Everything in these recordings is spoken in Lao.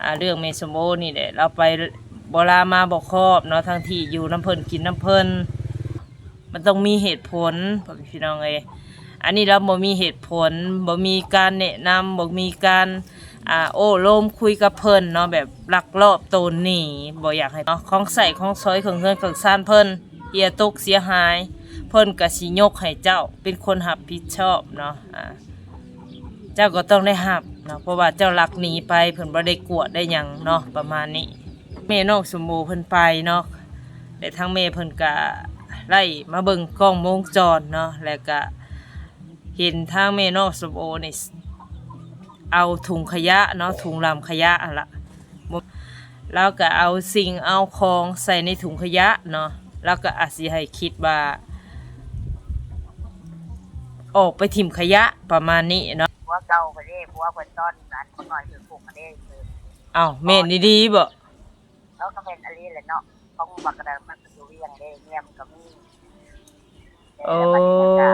ອ່າ ເລື່ອງແມ່ສົມໂອນີ້ແຫຼະ ລາວໄປບໍ່ລາມາບໍ່ຄອບເນາະ ທັງທີ່ຢູ່ນຳເພິ່ນ ກິນນຳເພິ່ນ ມັນຕ້ອງມີເຫດຜົນ ພໍ່ແມ່ພີ່ນ້ອງເອີຍ. ອັນນີ້ລາວບໍ່ມີເຫດຜົນ ບໍ່ມີການແນະນຳ ບໍ່ມີການ ອ່າ ໂອ້ລົມຄຸຍກັບເພິ່ນເນາະ ແບບລັກລອບໂຕນໜີ ບໍ່ຢາກໃຫ້ເນາະ ຂອງໃຊ້ຂອງສອຍ ເຄື່ອງເຮືອນເຄື່ອງຊານເພິ່ນເຫຍຕົກເສຍຫາຍ ເພິ່ນກໍຊິຍົກໃຫ້ເຈົ້າເປັນຄົນຮັບຜິດຊອບເນາະ ອ່າ ເຈົ້າກໍຕ້ອງໄດ້ຮັບເນາະ ເພາະວ່າເຈົ້າລັກໜີໄປ ເພິ່ນບໍ່ໄດ້ກວດໄດ້ຫຍັງເນາະ ປະມານນີ້. ແມ່ນ້ອງສົມໂອເພິ່ນໄປເນາະ ແລະທາງແມ່ເພິ່ນກະໄລ່ມາເບິ່ງກ້ອງວົງຈອນເນາະ ແລະກະເຫັນທາງແມ່ນ້ອງສົມໂອນີ້ເອົາຖົງຂະຫຍະເນາະ ຖົງລຳຂະຫຍະຫັ້ນລະ ລາວກະເອົາສິ່ງເອົາຂອງໃສ່ໃນຖົງຂະຫຍະເນາະ ລາວກະອາດຊິໃຫ້ຄິດວ່າ ອອກໄປຖິ້ມຂະຫຍະປະມານນີ້ເນາະ. ຜົວເກົ່າຂ້ອຍເດ້ ຜົວເພິ່ນຕອນອັນຄົນນ້ອຍຖືກຄຸກຫັ້ນເດ້. ອ້າວ ແມ່ນອີ່ຫຼີບໍ່? ເອີ ກໍແມ່ນອີ່ຫຼີແຫຼະເນາະ ຂອງບັກກະດາມັນກໍຢູ່ວຽງເດ້ ເມຍມັນກໍມີ. ໂອ້ ແຕ່ລະບັດນີ້ກໍ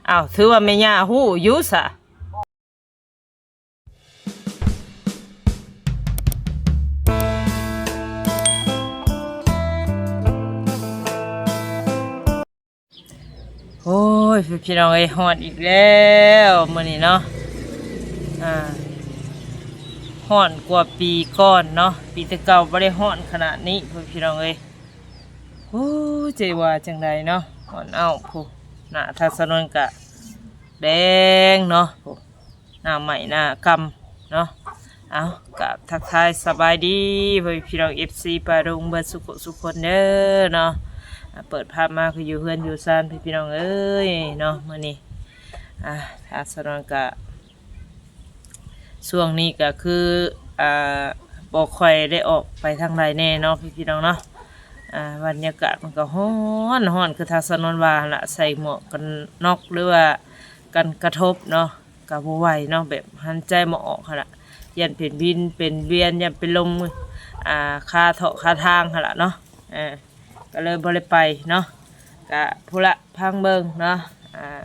ອ້າວ ຖືວ່າແມ່ຍ່າຮູ້ຢູ່ສະ. ໂອ້ຍ ພີ່ນ້ອງເອີຍ ຮ້ອນອີກແລ້ວມື້ນີ້ເນາະ ອ່າ ຮ້ອນກວ່າປີກ່ອນເນາະ ປີແຕ່ເກົ່າບໍ່ໄດ້ຮ້ອນຂະໜາດນີ້ ພີ່ນ້ອງເອີຍ. ໂອ້ຍ ຈະວ່າຈັ່ງໃດເນາະ ຮ້ອນອ້າວ ຜູ້ ໜ້າທາງສະໜວນກະແດງເນາະ ຜູ້ ໜ້າໄໝ້ໜ້າກຳເນາະ. ເອົາ ກະທັກທາຍສະບາຍດີພໍ່ແມ່ພີ່ນ້ອງ ເອັຟຊີ ປ້າລຸງເບິດສຸຂະສຸຄົນເດີເນາະ. ອ່າ ເປີດພາບມາຄືຢູ່ເຮືອນຢູ່ຊານພີ່ນ້ອງເອີຍເນາະ ມື້ນີ້ ອ່າ ທາງສະໜວນກະ ຊ່ວງນີ້ກະຄື ອ່າ ບໍ່ຄ່ອຍໄດ້ອອກໄປທາງໃດແນ່ເນາະ ພີ່ນ້ອງເນາະ. ອ່າ ບັນຍາກາດມັນກະຮ້ອນ ຮ້ອນ ຄືທາງສະໜວນວ່າຫັ້ນລະ ໃສ່ໝວກກັນນັອກ ຫຼືວ່າກັນກະທົບເນາະ ກະບໍ່ໄຫວເນາະ ແບບຫາຍໃຈບໍ່ອອກຫັ້ນລະ ຢ້ານເປັນວິນເປັນວຽນ ຢ້ານເປັນລົມ ອ່າ ຄາເທາະຄາທາງຫັ້ນລະເນາະ ເອີ ກໍເລີຍບໍ່ໄດ້ໄປເນາະ. ກະພຸ້ນລະ ພັງເບິ່ງເນາະ ອ່າ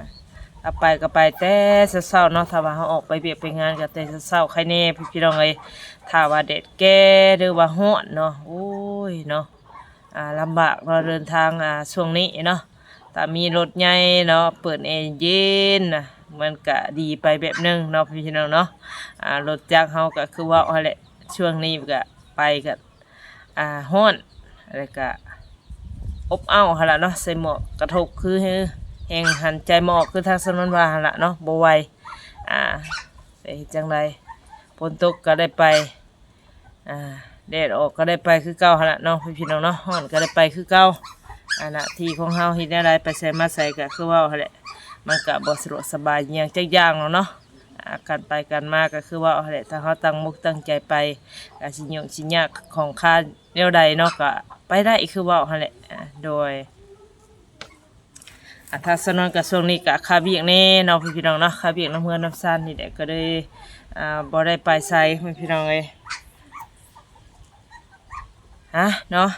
ເຮົາໄປກໍໄປແຕ່ເຊົ້າໆເນາະ ຖ້າວ່າເຮົາອອກໄປວຽກໄປງານກໍແຕ່ເຊົ້າໆ ໃຄແນ່ພີ່ນ້ອງເອີຍ. ຖ້າວ່າແດດແກ່ ຫຼືວ່າຮ້ອນເນາະ ໂອ້ຍເນາະ ອ່າ ລຳບາກເນາະ ເດີນທາງ ອ່າ ຊ່ວງນີ້ເນາະ. ຖ້າມີລົດໃຫຍ່ເນາະ ເປີດແອເຢັນນະ ມັນກະດີໄປແບບໜຶ່ງເນາະ ພີ່ນ້ອງເນາະ. ອ່າ ລົດຈັກເຮົາກະຄືເວົ້າຫັ້ນແຫຼະ ຊ່ວງນີ້ກະໄປກະ ອ່າ ຮ້ອນ ແລ້ວກະອົບເອົ້າຫັ້ນລະເນາະ ໃສ່ໝວກກະທົບ ຄືແຮງຫາຍໃຈບໍ່ອອກ ຄືທາງສະໜວນວ່າຫັ້ນລະເນາະ ບໍ່ໄຫວ. ອ່າ ແຕ່ເຮັດຈັ່ງໃດ ຝົນຕົກກໍໄດ້ໄປ ອ່າ ແດດອອກກໍໄດ້ໄປຄືເກົ່າຫັ້ນລະເນາະ ພີ່ນ້ອງເນາະ ຮ້ອນກໍໄດ້ໄປຄືເກົ່າ. ອ່າ ໜ້າທີ່ຂອງເຮົາເຮັດແນວໃດ ໄປໃສມາໃສກໍຄືເວົ້າຫັ້ນແຫຼະ ມັນກໍບໍ່ສະດວກສະບາຍຫຍັງຈັກຢ່າງດອກເນາະ. ອ່າ ການໄປການມາກໍຄືເວົ້າຫັ້ນແຫຼະ ຖ້າເຮົາຕັ້ງອົກຕັ້ງໃຈໄປ ກະຊິຫຍຸ້ງຊິຍາກຂອງຄາແນວໃດເນາະ ກະໄປໄດ້ຄືເວົ້າຫັ້ນແຫຼະ. ອ່າ ໂດຍ ອ່າ ທາງສະໜວນກະຊ່ວງນີ້ກະຄາວຽກແນ່ເນາະ ພີ່ນ້ອງເນາະ ຄາວຽກນຳເຮືອນນຳຊານນີ້ແຫຼະ ກໍເລີຍ ອ່າ ບໍ່ໄດ້ໄປໃສ ພີ່ນ້ອງເອີຍ. ຮະ ເນາະ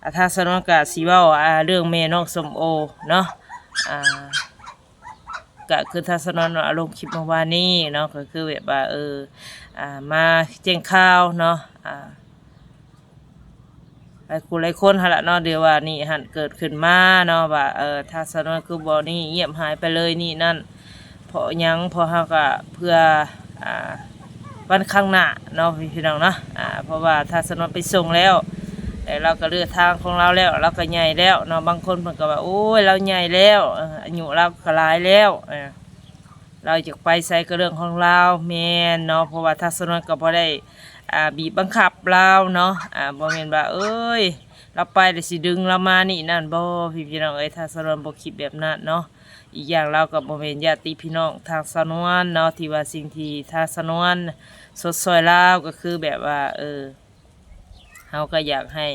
ອ່າ ທາງສະໜວນກະຊິເວົ້າ ອ່າ ເລື່ອງແມ່ນ້ອງສົ້ມໂອເນາະ ອ່າ ກະຄືທາງສະໜວນເນາະ ລົງຄລິບເມື່ອວານນີ້ເນາະ ກໍຄືແບບວ່າ ເອີ ອ່າ ມາແຈ້ງຂ່າວເນາະ ອ່າ ຫຼາຍຜູ້ຫຼາຍຄົນຫັ້ນລະເນາະ ຫຼືວ່ານີ້ຫັ້ນເກີດຂຶ້ນມາເນາະ ວ່າ ເອີ ທາງສະໜວນຄືບໍ່ນີ້ ງຽບຫາຍໄປເລີຍນີ້ນັ້ນ ເພາະຫຍັງ ເພາະເຮົາກະເພື່ອ ອ່າ ວັນຂ້າງໜ້າເນາະ ພີ່ນ້ອງເນາະ ອ່າ ເພາະວ່າທາງສະໜວນໄປສົ່ງແລ້ວ ແລ້ວລາວກໍເລືອກທາງຂອງລາວແລ້ວ ລາວກໍໃຫຍ່ແລ້ວເນາະ. ບາງຄົນເພິ່ນກໍວ່າ ໂອ້ຍ ລາວໃຫຍ່ແລ້ວ ເອີ ອາຍຸລາວກໍຫຼາຍແລ້ວ ເອີ ລາວຢາກໄປໃສກໍເລື່ອງຂອງລາວ ແມ່ນເນາະ ເພາະວ່າທາງສະໜວນກໍບໍ່ໄດ້ ອ່າ ບີບບັງຄັບລາວເນາະ ອ່າ ບໍ່ແມ່ນວ່າ ເອີຍ ລາວໄປແລ້ວຊິດຶງລາວມານີ້ນັ້ນບໍ່ ພີ່ນ້ອງເອີຍ ທາງສະໜວນບໍ່ຄິດແບບນັ້ນເນາະ. ອີກຢ່າງລາວກໍບໍ່ແມ່ນຍາດຕິພີ່ນ້ອງທາງສາວນວນເນາະ ທີ່ວ່າສິ່ງທີ່ທາງສາວນວນຊົດຊ່ອຍລາວກໍຄືແບບວ່າ ເອີ ເຮົາກໍຢາກໃຫ້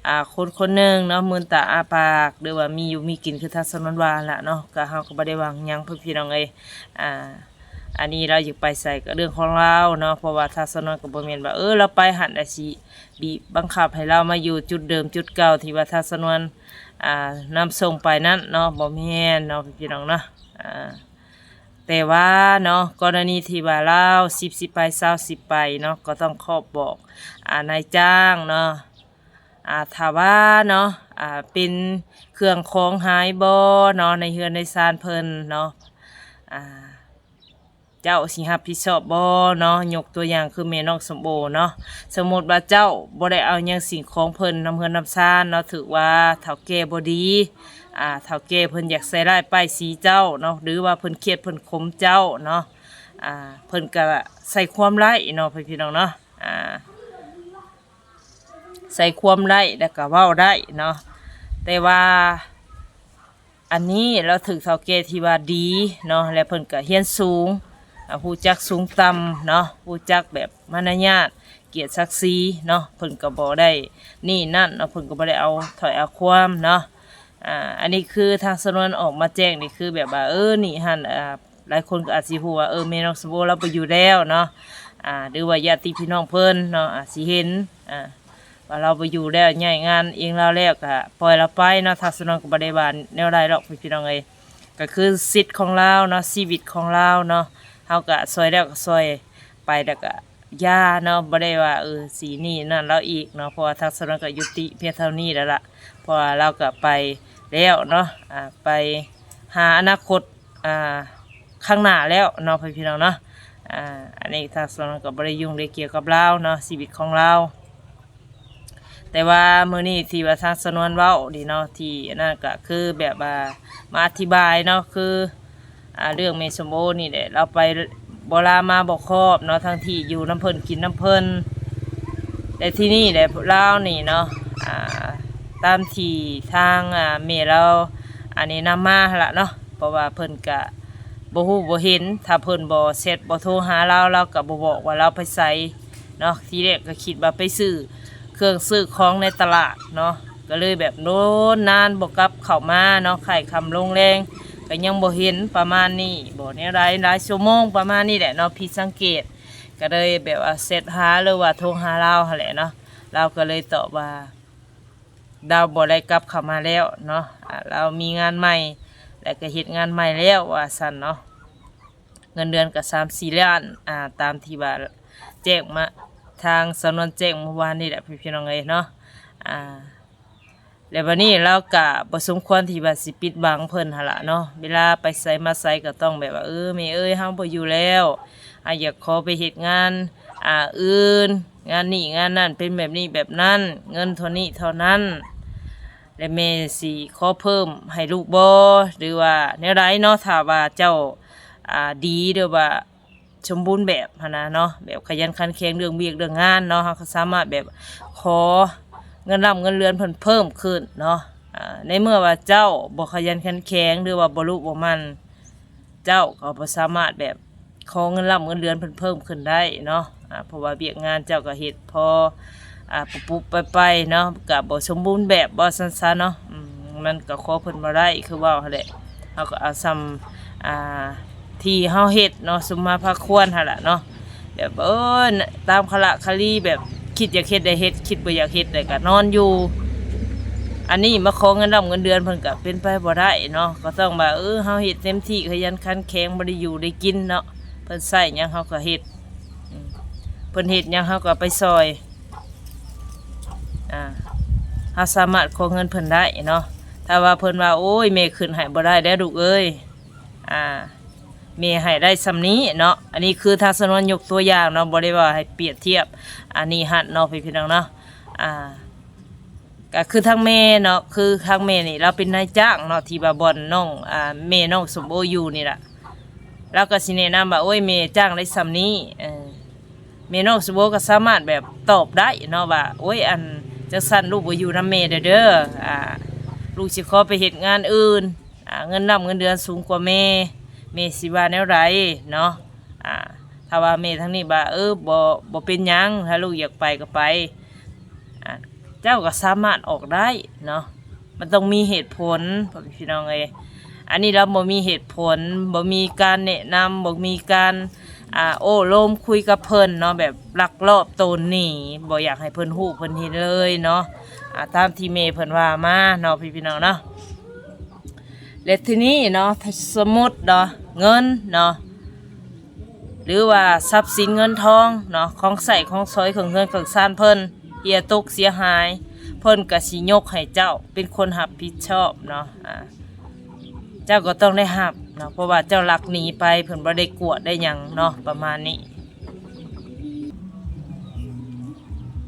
ອ່າ ຄົນຄົນໜຶ່ງເນາະ ມືນຕາອ້າປາກ ຫຼືວ່າມີຢູ່ມີກິນ ຄືທາງສາວນວນວ່າຫັ້ນລະເນາະ ກໍເຮົາກໍບໍ່ໄດ້ຫວັງຫຍັງ ພີ່ນ້ອງເອີຍ ອ່າ ອັນນີ້ລາວຢາກໄປໃສກໍເລື່ອງຂອງລາວເນາະ ເພາະວ່າທາງສາວນວນກໍບໍ່ແມ່ນວ່າ ເອີ ລາວໄປຫັ້ນລະຊິບີບບັງຄັບໃຫ້ລາວມາຢູ່ຈຸດເດີມຈຸດເກົ່າ ທີ່ວ່າທາງສາວນວນ ອ່າ ນຳສົ່ງໄປນັ້ນເນາະ ບໍ່ແມ່ນເນາະ ພີ່ນ້ອງເນາະ ອ່າ ແຕ່ວ່າເນາະ ກໍລະນີທີ່ວ່າລາວສິບສິບໄປ ຊາວສິບໄປເນາະ ກໍຕ້ອງຂອບບອກ ອາ ນາຍຈ້າງເນາະ ອາ ຖ້າວ່າເນາະ ອາ ເປັນເຄື່ອງຂອງຫາຍບໍ່ເນາະ ໃນເຮືອນໃນຊານເພິ່ນເນາະ ອາ ເຈົ້າຊິຮັບຜິດຊອບບໍ່ເນາະ? ຍົກຕົວຢ່າງຄືແມ່ນ້ອງສົມໂອເນາະ ສົມມຸດວ່າເຈົ້າບໍ່ໄດ້ເອົາຫຍັງສິ່ງຂອງເພິ່ນນຳເຮືອນນຳຊານເນາະ ຖືກວ່າເຖົ້າແກ່ບໍ່ດີ ອາ ເຖົ້າແກ່ເພິ່ນຢາກໃສ່ຮ້າຍປ້າຍສີເຈົ້າເນາະ ຫຼືວ່າເພິ່ນຄຽດເພິ່ນຂົມເຈົ້າເນາະ ອາ ເພິ່ນກະໃສ່ຄວາມໄດ້ເນາະ ພີ່ນ້ອງເນາະ ອາ ໃສ່ຄວາມໄດ້ ແລ້ວກະເວົ້າໄດ້ເນາະ ແຕ່ວ່າ ອັນນີ້ລາວຖືກເຖົ້າແກ່ທີ່ວ່າດີເນາະ ແລະເພິ່ນກະຮຽນສູງ ອາ ຮູ້ຈັກສູງຕ່ຳເນາະ ຮູ້ຈັກແບບມານະຍາດ ກຽດສັກສີເນາະ ເພິ່ນກະບໍ່ໄດ້ນີ້ນັ້ນເນາະ ເພິ່ນກະບໍ່ໄດ້ເອົາຖ້ອຍເອົາຄວາມເນາະ ອາ ອັນນີ້ຄືທາງສະນວນອອກມາແຈ້ງນີ້ ຄືແບບວ່າ ເອີ ນີ້ຫັ້ນ ອາ ຫຼາຍຄົນກໍອາດຊິຮູ້ວ່າ ເອີ ແມ່ນ້ອງສົມໂອລາວບໍ່ຢູ່ແລ້ວເນາະ ອາ ຫຼືວ່າຍາດຕິພີ່ນ້ອງເພິ່ນເນາະ ອາດຊິເຫັນ ອາ ວ່າລາວບໍ່ຢູ່ແລ້ວ ຍ້າຍງານເອງລາວແລ້ວ ກະປ່ອຍລາວໄປເນາະ ທາງສະນວນກໍບໍ່ໄດ້ວ່າແນວໃດດອກ ພີ່ນ້ອງເອີຍ ກໍຄືສິດຂອງລາວເນາະ ຊີວິດຂອງລາວເນາະ ເຮົາກະຊ່ອຍແລ້ວກໍຊ່ອຍໄປ ແລ້ວກະຢ່າເນາະ ບໍ່ໄດ້ວ່າ ເອີ ຊິນີ້ນັ້ນລາວອີກເນາະ ເພາະວ່າທາງສະນວນກໍຍຸຕິພຽງເທົ່ານີ້ແລ້ວລະ ເພາະວ່າລາວກໍໄປແລ້ວເນາະ ອາ ໄປຫາອະນາຄົດ ອ່າ ຂ້າງໜ້າແລ້ວເນາະ ພີ່ນ້ອງເນາະ ອາ ອັນນີ້ທາງສະນວນກໍບໍ່ໄດ້ຫຍຸ້ງໄດ້ກ່ຽວກັບລາວເນາະ ຊີວິດຂອງລາວ ແຕ່ວ່າມື້ນີ້ທີ່ວ່າທາງສະນວນເວົ້ານີ້ເນາະ ທີ່ອັນນັ້ນກໍຄືແບບວ່າມາອະທິບາຍເນາະ ຄື ອາ ເລື່ອງແມ່ສົມໂອນີ້ແຫຼະ ລາວໄປບໍ່ລາມາບໍ່ຄອບເນາະ ທັງທີ່ຢູ່ນຳເພິ່ນກິນນຳເພິ່ນ ແຕ່ທີ່ນີ້ແຫຼະລາວນີ້ເນາະ ອາ ຕາມທີ່ທາງ ອາ ແມ່ລາວ ອາ ແນະນຳມາຫັ້ນລະເນາະ ເພາະວ່າເພິ່ນກະບໍ່ຮູ້ບໍ່ເຫັນ ຖ້າເພິ່ນບໍ່ແຊັດບໍ່ໂທຫາລາວ ລາວກະບໍ່ບອກວ່າລາວໄປໃສເນາະ ທີແລກກະຄິດວ່າໄປຊື້ເຄື່ອງຊື້ຂອງໃນຕະຫຼາດເນາະ ກະເລີຍແບບໂດນນານບໍ່ກັບເຂົ້າມາເນາະ ຄ້າຍຄ່ຳລົງແລງ ກະຍັງບໍ່ເຫັນປະມານນີ້ ບໍ່ແນວໃດ ຫຼາຍຊົ່ວໂມງປະມານນີ້ແຫຼະເນາະ ຜິດສັງເກດ ກະເລີຍແບບວ່າແຊັດຫາ ຫຼືວ່າໂທຫາລາວຫັ້ນແຫຼະເນາະ ລາວກະເລີຍຕອບວ່າ ລາວບໍ່ໄດ້ກັບເຂົ້າມາແລ້ວເນາະ ອາ ລາວມີງານໃໝ່ ແລ້ວກະເຮັດງານໃໝ່ແລ້ວວ່າຊັ້ນເນາະ ເງິນເດືອນກະສາມສີ່ລ້ານ ອາ ຕາມທີ່ວ່າແຈ້ງມາ ທາງສະນວນແຈ້ງມື້ວານນີ້ແຫຼະ ພີ່ນ້ອງເອີຍເນາະ ອາ ແລ້ວບາດນີ້ລາວກະບໍ່ສົມຄວນທີ່ວ່າຊິປິດບັງເພິ່ນຫັ້ນລະເນາະ ເວລາໄປໃສມາໃສກະຕ້ອງແບບວ່າ ເອີ ແມ່ເອີຍ ເຮົາບໍ່ຢູ່ແລ້ວ ເຮົາຢາກຂໍໄປເຮັດງານ ອາ ອື່ນ ງານນີ້ງານນັ້ນ ເປັນແບບນີ້ແບບນັ້ນ ເງິນເທົ່ານີ້ເທົ່ານັ້ນ ແລະແມ່ຊິຂໍເພີ່ມໃຫ້ລູກບໍ່ ຫຼືວ່າແນວໃດເນາະ ຖ້າວ່າເຈົ້າ ອາ ດີ ຫຼືວ່າສົມບູນແບບຫັ້ນນະເນາະ ແບບຂະຫຍັນຂັນແຂງເລື່ອງວຽກເລື່ອງງານເນາະ ເຮົາກໍສາມາດແບບຂໍເງິນລ່ຳເງິນເດືອນເພິ່ນເພີ່ມຂຶ້ນເນາະ ອາ ໃນເມື່ອວ່າເຈົ້າບໍ່ຂະຫຍັນຂັນແຂງ ຫຼືວ່າບໍ່ລຸບໍ່ໝັ່ນ ເຈົ້າກໍບໍ່ສາມາດແບບຂໍເງິນລ່ຳເງິນເດືອນເພິ່ນເພີ່ມຂຶ້ນໄດ້ເນາະ ອາ ເພາະວ່າວຽກງານເຈົ້າກໍເຮັດພໍ ອາ ປຸບໆໄປໆເນາະ ກໍບໍ່ສົມບູນແບບ ເວົ້າຊັ້ນຊະເນາະ ອືມ ມັນກໍຂໍເພິ່ນບໍ່ໄດ້ ຄືເວົ້າຫັ້ນແຫຼະ ເຮົາກໍເອົາສ່ຳ ອາ ທີ່ເຮົາເຮັດເນາະ ສົມມາພາຄວນຫັ້ນລະເນາະ ແບບ ເອີ ຕາມຄະລະຄະລີ ແບບຄິດຢາກເຮັດໄດ້ເຮັດ ຄິດບໍ່ຢາກເຮັດໄດ້ກໍນອນຢູ່ ອັນນີ້ມາຂໍເງິນລ່ຳເງິນເດືອນເພິ່ນກໍເປັນໄປບໍ່ໄດ້ເນາະ ກໍຕ້ອງວ່າ ເອີ ເຮົາເຮັດເຕັມທີ່ ຂະຫຍັນຂັນແຂງ ບໍ່ໄດ້ຢູ່ໄດ້ກິນເນາະ ເພິ່ນໃຊ້ຫຍັງເຮົາກໍເຮັດ ອືມ ເພິ່ນເຮັດຫຍັງເຮົາກໍໄປຊ່ອຍ ອາ ເຮົາສາມາດຂໍເງິນເພິ່ນໄດ້ເນາະ ຖ້າວ່າເພິ່ນວ່າ ໂອ້ຍ ແມ່ຂຶ້ນໃຫ້ບໍ່ໄດ້ແລ້ວລູກເອີຍ ອາ ແມ່ໃຫ້ໄດ້ສ່ຳນີ້ເນາະ ອັນນີ້ຄືທາງສະນວນຍົກຕົວຢ່າງເນາະ ບໍ່ໄດ້ວ່າໃຫ້ປຽບທຽບ ອັນນີ້ຫັ້ນເນາະ ພີ່ນ້ອງເນາະ ອາ ກໍຄືທາງແມ່ເນາະ ຄືທາງແມ່ນີ້ລາວເປັນນາຍຈ້າງເນາະ ທີ່ວ່າບ່ອນນ້ອງ ອາ ແມ່ນ້ອງສົມໂອຢູ່ນີ້ລະ ລາວກໍຊິແນະນຳວ່າ ໂອ້ຍ ແມ່ຈ້າງໄດ້ສ່ຳນີ້ ເອີ ແມ່ນ້ອງສົມໂອກໍສາມາດແບບຕອບໄດ້ເນາະວ່າ ໂອ້ຍ ອັນ ຈັ່ງຊັ້ນລູກບໍ່ຢູ່ນຳແມ່ແລ້ວເດີ ອາ ລູກຊິຂໍໄປເຮັດງານອື່ນ ອາ ເງິນລ່ຳເງິນເດືອນສູງກວ່າແມ່ ແມ່ຊິວ່າແນວໃດເນາະ ອາ ຖ້າວ່າແມ່ທາງນີ້ວ່າ ເອີ ບໍ່ ບໍ່ເປັນຫຍັງ ຖ້າລູກຢາກໄປກໍໄປ ອາ ເຈົ້າກໍສາມາດອອກໄດ້ເນາະ ມັນຕ້ອງມີເຫດຜົນ ພໍ່ແມ່ພີ່ນ້ອງເອີຍ ອັນນີ້ລາວບໍ່ມີເຫດຜົນ ບໍ່ມີການແນະນຳ ບໍ່ມີການ ອາ ໂອ້ລົມຄຸຍກັບເພິ່ນເນາະ ແບບລັກລອບໂຕນໜີ ບໍ່ຢາກໃຫ້ເພິ່ນຮູ້ເພິ່ນເຫັນເລີຍເນາະ ອາ ຕາມທີ່ແມ່ເພິ່ນວ່າມາເນາະ ພີ່ນ້ອງເນາະ ແລະ ທີນີ້ເນາະ ສົມມຸດເນາະ ເງິນເນາະ ຫຼືວ່າຊັບສິນເງິນທອງເນາະ ຂອງໃຊ້ຂອງສອຍ ເຄື່ອງເຮືອນເຄື່ອງຊານເພິ່ນເຫຍຕົກເສຍຫາຍ ເພິ່ນກໍຊິຍົກໃຫ້ເຈົ້າເປັນຄົນຮັບຜິດຊອບເນາະ ອາ ເຈົ້າກໍຕ້ອງໄດ້ຮັບເນາະ ເພາະວ່າເຈົ້າລັກໜີໄປ ເພິ່ນບໍ່ໄດ້ກວດໄດ້ຫຍັງເນາະ ປະມານນີ້.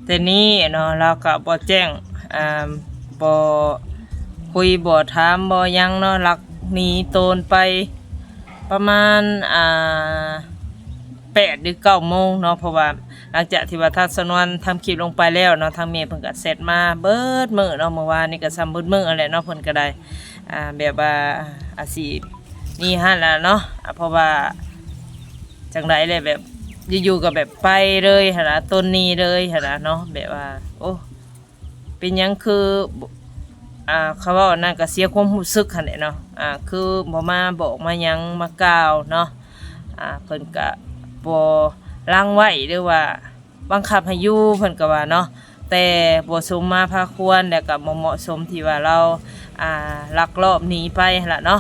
ແຕ່ນີ້ເນາະ ລາວກໍບໍ່ແຈ້ງ ອາ ບໍ່ຄຸຍ ບໍ່ຖາມ ບໍ່ຫຍັງເນາະ ລັກໜີໂຕນໄປປະມານ ອາ ແປດ ຫຼື ເກົ້າໂມງເນາະ ເພາະວ່າຫຼັງຈາກທີ່ວ່າທາງສາວນວນທຳຄລິບລົງໄປແລ້ວເນາະ ທາງແມ່ເພິ່ນກໍແຊັດມາເບິດມື້ເນາະ ມື້ວານນີ້ກໍສ່ຳເບິດມື້ຫັ້ນແຫຼະເນາະ ເພິ່ນກໍໄດ້ ອາ ແບບວ່າອາຊີບນີ້ຫັ້ນລະເນາະ ອາ ເພາະວ່າ ຈັ່ງໃດແຫຼະ ແບບຢູ່ໆກໍແບບໄປເລີຍຫັ້ນນະ ໂຕນໜີເລີຍຫັ້ນນະເນາະ ແບບວ່າ ໂອ້ ເປັນຫຍັງຄື ອ່າ ເຂົາເວົ້ານັ້ນກໍເສຍຄວາມຮູ້ສຶກຫັ້ນແຫຼະເນາະ ອ່າ ຄືບໍ່ມາບອກມາຫຍັງມາກ່າວເນາະ ອ່າ ເພິ່ນກະບໍ່ລັງໄວ້ ຫຼືວ່າບັງຄັບໃຫ້ຢູ່ ເພິ່ນກະວ່າເນາະ ແຕ່ບໍ່ສົມມາພາຄວນ ແລ້ວກະບໍ່ເໝາະສົມທີ່ວ່າລາວ ອ່າ ລັກລອບໜີໄປຫັ້ນລະເນາະ.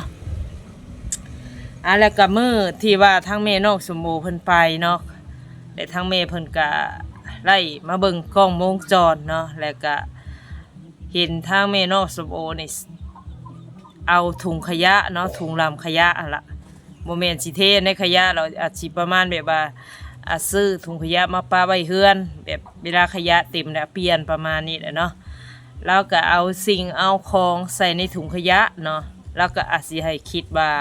ອ່າ ແລ້ວກະມື້ທີ່ວ່າທາງແມ່ນ້ອງສົມໂອເພິ່ນໄປເນາະ ແລະ ທາງແມ່ເພິ່ນກະໄດ້ມາເບິ່ງກ້ອງວົງຈອນເນາະ ແລ້ວກະເຫັນທາງແມ່ນ້ອງສົມໂອນີ້ ເອົາຖົງຂະຫຍະເນາະ ຖົງລຳຂະຫຍະຫັ້ນລະ ບໍ່ແມ່ນຊິເທໃນຂະຫຍະດອກ ອາດຊິປະມານແບບວ່າ ອາ ຊື້ຖົງຂະຫຍະມາປະໄວ້ເຮືອນ ແບບເວລາຂະຫຍະເຕັມແລ້ວປ່ຽນ ປະມານນີ້ແຫຼະເນາະ. ລາວກໍເອົາສິ່ງເອົາຂອງໃສ່ໃນຖົງຂະຫຍະເນາະ ລາວກໍອາດຊິໃຫ້ຄິດວ່າ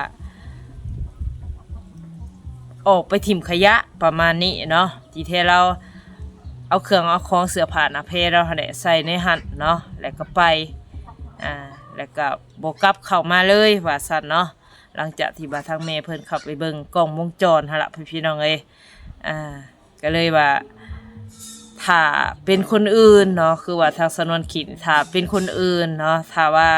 ອອກໄປຖິ້ມຂະຫຍະ ປະມານນີ້ເນາະ ທີ່ແທ້ລາວເອົາເຄື່ອງເອົາຂອງ ເສື້ອຜ້າໜ້າແພລາວຫັ້ນແຫຼະໃສ່ໃນຫັ້ນເນາະ ແລ້ວກໍໄປ ອ່າ ແລ້ວກໍບໍ່ກັບເຂົ້າມາເລີຍ ວ່າຊັ້ນເນາະ. ຫຼັງຈາກທີ່ວ່າທາງແມ່ເພິ່ນເຂົ້າໄປເບິ່ງກ້ອງວົງຈອນຫັ້ນລະ ພີ່ນ້ອງເອີຍ ອ່າ ກໍເລີຍວ່າ ຖ້າເປັນຄົນອື່ນເນາະ ຄືວ່າທາງສາວນວນຄິດ ຖ້າເປັນຄົນອື່ນເນາະ ຖ້າວ່າ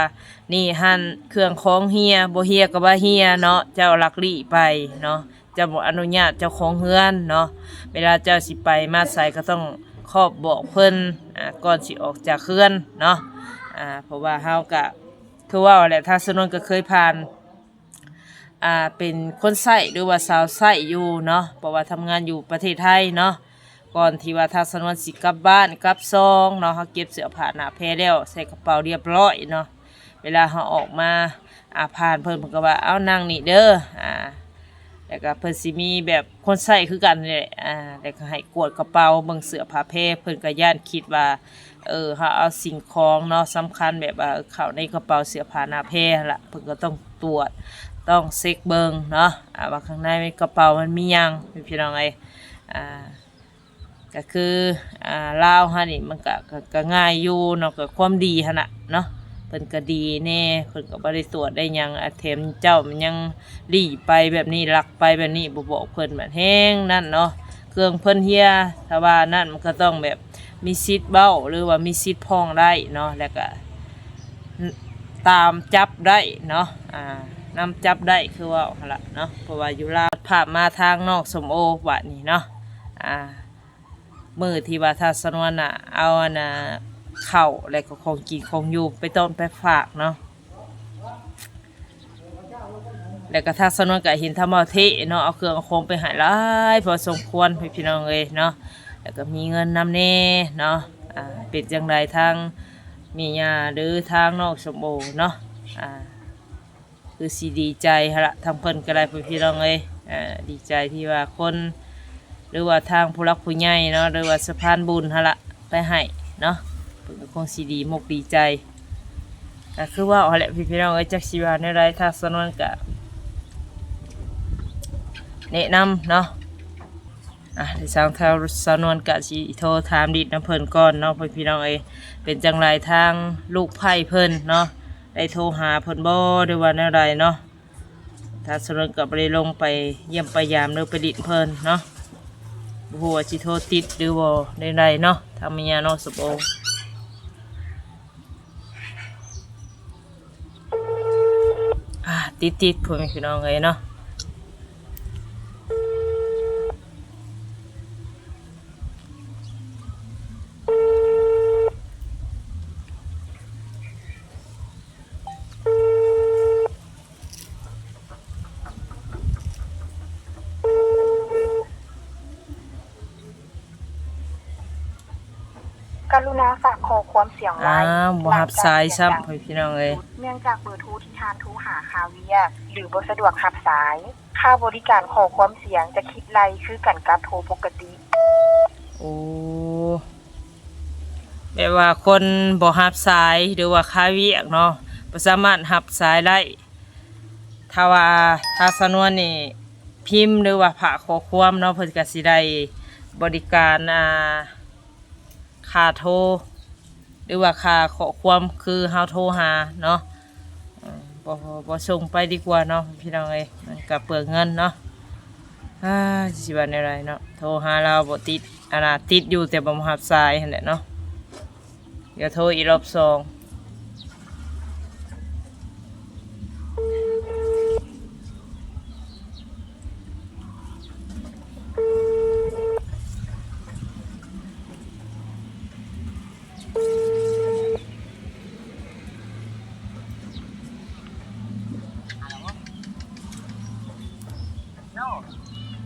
ໜີຫັ້ນເຄື່ອງຂອງເຫຍ ບໍ່ເຫຍກໍວ່າເຫຍເນາະ ເຈົ້າລັກລີ້ໄປເນາະ ເຈົ້າບໍ່ອະນຸຍາດເຈົ້າຂອງເຮືອນເນາະ ເວລາເຈົ້າຊິໄປມາໃສກໍຕ້ອງຂອບບອກເພິ່ນ ອ່າ ກ່ອນຊິອອກຈາກເຮືອນເນາະ ອ່າ ເພາະວ່າເຮົາກໍ ຄືເວົ້າແຫຼະ ທາງສາວນວນກໍເຄີຍຜ່ານ ອ່າ ເປັນຄົນໃຊ້ ຫຼືວ່າສາວໃຊ້ຢູ່ເນາະ ເພາະວ່າທຳງານຢູ່ປະເທດໄທເນາະ ກ່ອນທີ່ວ່າທາງສາວນວນຊິກັບບ້ານກັບຊ່ອງເນາະ ເຮົາເກັບເສື້ອຜ້າໜ້າແພແລ້ວ ໃສ່ກະເປົາລຽບຮ້ອຍເນາະ ເວລາເຮົາອອກມາ ອ່າ ຜ່ານເພິ່ນ ເພິ່ນກໍວ່າ ເອົາ ນັ່ງນີ້ເດີ ອ່າ ແລ້ວກໍເພິ່ນຊິມີແບບຄົນໃຊ້ຄືກັນນີ້ແຫຼະ ອ່າ ແລ້ວກໍໃຫ້ກວດກະເປົາເບິ່ງເສື້ອຜ້າແພ ເພິ່ນກໍຢ້ານຄິດວ່າ ເອີ ເຮົາເອົາສິ່ງຂອງເນາະ ສຳຄັນ ແບບວ່າເຂົ້າໃນກະເປົາເສື້ອຜ້າໜ້າແພຫັ້ນລະ ເພິ່ນກໍຕ້ອງຕວດ ຕ້ອງເຊັກເບິ່ງເນາະ ອ່າ ວ່າຂ້າງໃນກະເປົາມັນມີຫຍັງ ພີ່ນ້ອງເອີຍ ອ່າ ກໍຄື ອ່າ ລາວເຮົານີ້ມັນກະ ກະ ກະງ່າຍຢູ່ເນາະ ກະຄວາມດີຫັ້ນນະເນາະ ເພິ່ນກະດີແດ່ ເພິ່ນກະບໍ່ໄດ້ຕວດໄດ້ຫຍັງ ອາ ແຖມເຈົ້າມັນຍັງລີ້ໄປແບບນີ້ ລັກໄປແບບນີ້ ບໍ່ບອກເພິ່ນ ບາດແຮງນັ້ນເນາະ ເຄື່ອງເພິ່ນເຫຍ ຖ້າວ່ານັ້ນມັນກະຕ້ອງແບບມີສິດເວົ້າ ຫຼືວ່າມີສິດຟ້ອງໄດ້ເນາະ ແລ້ວກະ ຕາມຈັບໄດ້ເນາະ ອ່າ ນຳຈັບໄດ້ ຄືເວົ້າຫັ້ນລະເນາະ ເພາະວ່າຢູ່ລາວ ພາບມາທາງນ້ອງສົມໂອບາດນີ້ເນາະ ອ່າ ມື້ທີ່ວ່າທາງສາວນວນນະ ເອົາອັນນ່າ ເຂົ້າ ແລ້ວກໍຂອງກິນຂອງຢູ່ໄປຕ້ອນໄປຝາກເນາະ ແລ້ວກໍທາງສາວນວນກໍເຫັນທາງບ່າວເທະເນາະ ເອົາເຄື່ອງເອົາຂອງໄປໃຫ້ຫຼາຍພໍສົມຄວນ ພີ່ນ້ອງເອີຍເນາະ ແລ້ວກໍມີເງິນນຳແດ່ເນາະ ອ່າ ເປັນຈັ່ງໃດທາງແມ່ຍ່າ ຫຼື ທາງນ້ອງສົມໂອເນາະ ອ່າ ຄືຊິດີໃຈຫັ້ນລະ ທາງເພິ່ນກໍໄດ້ ພີ່ນ້ອງເອີຍ ເອີ ດີໃຈທີ່ວ່າຄົນ ຫຼືວ່າທາງຜູ້ຫຼັກຜູ້ໃຫຍ່ເນາະ ຫຼືວ່າສະພານບຸນຫັ້ນລະ ໄປໃຫ້ເນາະ ເພິ່ນກໍຄົງຊິດີມົກດີໃຈ ກໍຄືເວົ້າຫັ້ນແຫຼະ ພີ່ນ້ອງເອີຍ ຈັກຊິວ່າແນວໃດ ທາງສາວນວນກໍແນະນຳເນາະ ອ່ະ ທາງສາວນວນກະຊິໂທຖາມດິດນຳເພິ່ນກ່ອນເນາະ ພີ່ນ້ອງເອີຍ ເປັນຈັ່ງໃດທາງລູກໃພ້ເພິ່ນເນາະ ໄດ້ໂທຫາເພິ່ນບໍ່ ຫຼືວ່າແນວໃດເນາະ ທາງສາວນວນກະບໍ່ໄດ້ລົງໄປຢ້ຽມໄປຢາມ ຫຼືໄປດິດເພິ່ນເນາະ ບໍ່ຮູ້ວ່າຊິໂທຕິດ ຫຼືບໍ່ ແນວໃດເນາະ ທາງແມ່ຍ່ານ້ອງສົມໂອ ອ່າ ຕິດໆ ພໍ່ແມ່ພີ່ນ້ອງເອີຍເນາະ. ກະລຸນາຝາກຂໍ້ຄວາມສຽງໄວ້ ອ້າວ ບໍ່ຮັບສາຍຊ້ຳ ຫຼັງຈາກສຽງດັງ ພີ່ນ້ອງເອີຍ ເນື່ອງຈາກເບີໂທທີ່ທ່ານໂທຫາຄ່າວຽກ ຫຼື ບໍ່ສະດວກຮັບສາຍ. ຄ່າບໍລິການຂໍ້ຄວາມສຽງຈະຄິດໄລ່ຄືກັນກັບໂທປົກກະຕິ. ໂອ້ ແບບວ່າຄົນບໍ່ຮັບສາຍ ຫຼືວ່າຄາວຽກເນາະ ບໍ່ສາມາດຮັບສາຍໄດ້. ຖ້າວ່າທາງສາວນວນນີ້ພິມ ຫຼືວ່າຝາກຂໍ້ຄວາມເນາະ ເພິ່ນກະຊິໄດ້ບໍລິການ ອ່າ ຄ່າໂທ ຫຼືວ່າຄ່າຂໍ້ຄວາມ ຄືເຮົາໂທຫາເນາະ ເອີ ບໍ່ ບໍ່ສົ່ງໄປດີກວ່າເນາະ ພີ່ນ້ອງເອີຍ ມັນກະເປືອງເງິນເນາະ. ອ້າ ຊິວ່າແນວໃດເນາະ ໂທຫາລາວບໍ່ຕິດ ອັນນ່າ ຕິດຢູ່ແຕ່ບໍ່ຮັບສາຍຫັ້ນແຫຼະເນາະ. ດຽວໂທອີກລອບສອງ.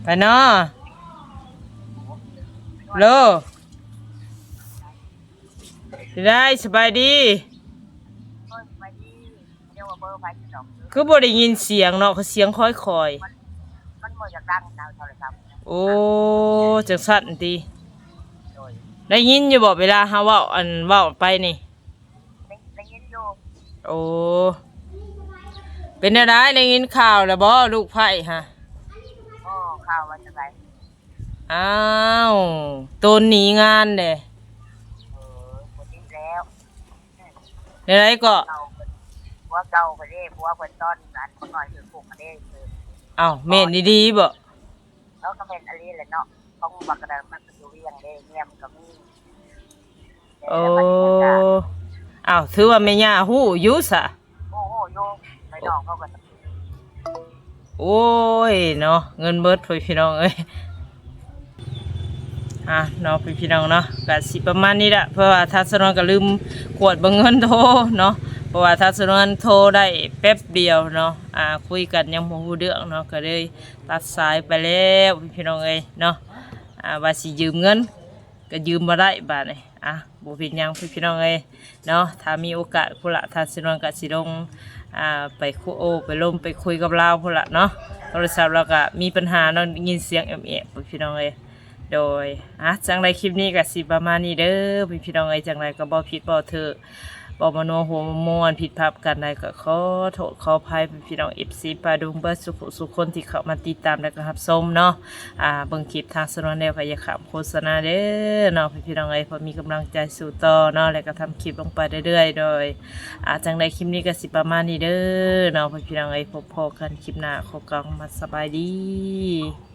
ໄປເນາະ ໂລ ຊິໄດ້ ສະບາຍດີ. ໂອ້ຍ ສະບາຍດີ. ດຽວວ່າເບີໃຜຊິຕອບ ຄືບໍ່ໄດ້ຍິນສຽງເນາະ ຄືສຽງຄ່ອຍໆ. ມັນ ມັນບໍ່ຢາກດັງນະໂທລະສັບ. ໂອ້ ຈັ່ງຊັ້ນຕິ. ໂດຍ. ໄດ້ຍິນຢູ່ບໍ່ເວລາເຮົາເວົ້າ ອັນ ເວົ້າໄປນີ້? ໄດ້ ໄດ້ຍິນຢູ່. ໂອ້ ເປັນແນວໃດ ໄດ້ຍິນຂ່າວແລ້ວບໍ່ ລູກໃພ້ຫະ? ບໍ່ ຂ່າວວ່າຈັ່ງໃດ? ອ້າວ ໂຕນໜີງານເດ້. ເອີ ບໍ່ດີແລ້ວ. ແນວໃດເກາະ? ເກົ່າ ຜົວເກົ່າເພິ່ນເດ້ ຜົວເພິ່ນຕອນນັ້ນຄົນນ້ອຍຖືກຄຸກເດ້. ເອົ້າ ແມ່ນອີ່ຫຼີບໍ່? ເອີ ກະແມ່ນອີ່ຫຼີແຫຼະເນາະ ຂອງບັກກະດາມັນກະຢູ່ວຽງເດ້ ເມຍມັນກະມີ. ໂອ້ ເອົ້າ ຖືວ່າແມ່ຍ່າຮູ້ຢູ່ສະ. ໂອ້ ຮູ້ຢູ່ ໄປນອກເຂົາກະ ໂອ້ຍເນາະ ເງິນເບິດ ພີ່ນ້ອງເອີຍ. ອ່າ ເນາະ ພີ່ນ້ອງເນາະ ກະຊິປະມານນີ້ລະ ເພາະວ່າທາງສາວນວນກະລືມກວດເບິ່ງເງິນໂທເນາະ ເພາະວ່າທາງສາວນວນໂທໄດ້ແປັບດຽວເນາະ ອ່າ ຄຸຍກັນຍັງບໍ່ຮູ້ເລື່ອງເນາະ ກະເລີຍຕັດສາຍໄປແລ້ວ ພີ່ນ້ອງເອີຍເນາະ. ອ່າ ວ່າຊິຢືມເງິນ ກະຢືມບໍ່ໄດ້ບາດນີ້. ອ່ະ ບໍ່ເປັນຫຍັງພີ່ນ້ອງເອີຍເນາະ ຖ້າມີໂອກາດພຸ້ນລະ ທາງສາວນວນກະຊິລົງ ອ່າ ໄປຄຸ ໂອ້ ໄປລົມໄປຄຸຍກັບລາວພຸ້ນລະເນາະ. ໂທລະສັບລາວກະມີປັນຫາເນາະ ໄດ້ຍິນສຽງແອບໆ ພີ່ນ້ອງເອີຍ. ໂດຍ ອ່ະ ຈັ່ງໃດຄລິບນີ້ກະຊິປະມານນີ້ເດີ ພີ່ນ້ອງເອີຍ. ຈັ່ງໃດກະເວົ້າຜິດເວົ້າຖືກ ເວົ້າບໍ່ນົວຫົວບໍ່ມ່ວນ ຜິດພາດປະການໃດກະຂໍໂທດຂໍອະໄພ ພີ່ນ້ອງ ເອັຟຊີ ປາດຸງ ເບິດສູ່ຄົນທີ່ເຂົ້າມາຕິດຕາມ ແລະກະຮັບຊົມເນາະ. ອ່າ ເບິ່ງຄລິບທາງສາວນວນແລ້ວກະຢ່າຂ້າມໂຄສະນາເດີເນາະ ພີ່ນ້ອງເອີຍ ເພື່ອມີກຳລັງໃຈສູ້ຕໍ່ເນາະ ແລະກະທຳຄລິບລົງໄປເລື້ອຍໆ. ໂດຍ ອ່າ ຈັ່ງໃດຄລິບນີ້ກະຊິປະມານນີ້ເດີເນາະ ພີ່ນ້ອງເອີຍ. ພົບພໍ້ກັນຄລິບໜ້າ ຂໍກ່າວຄຳວ່າສະບາຍດີ.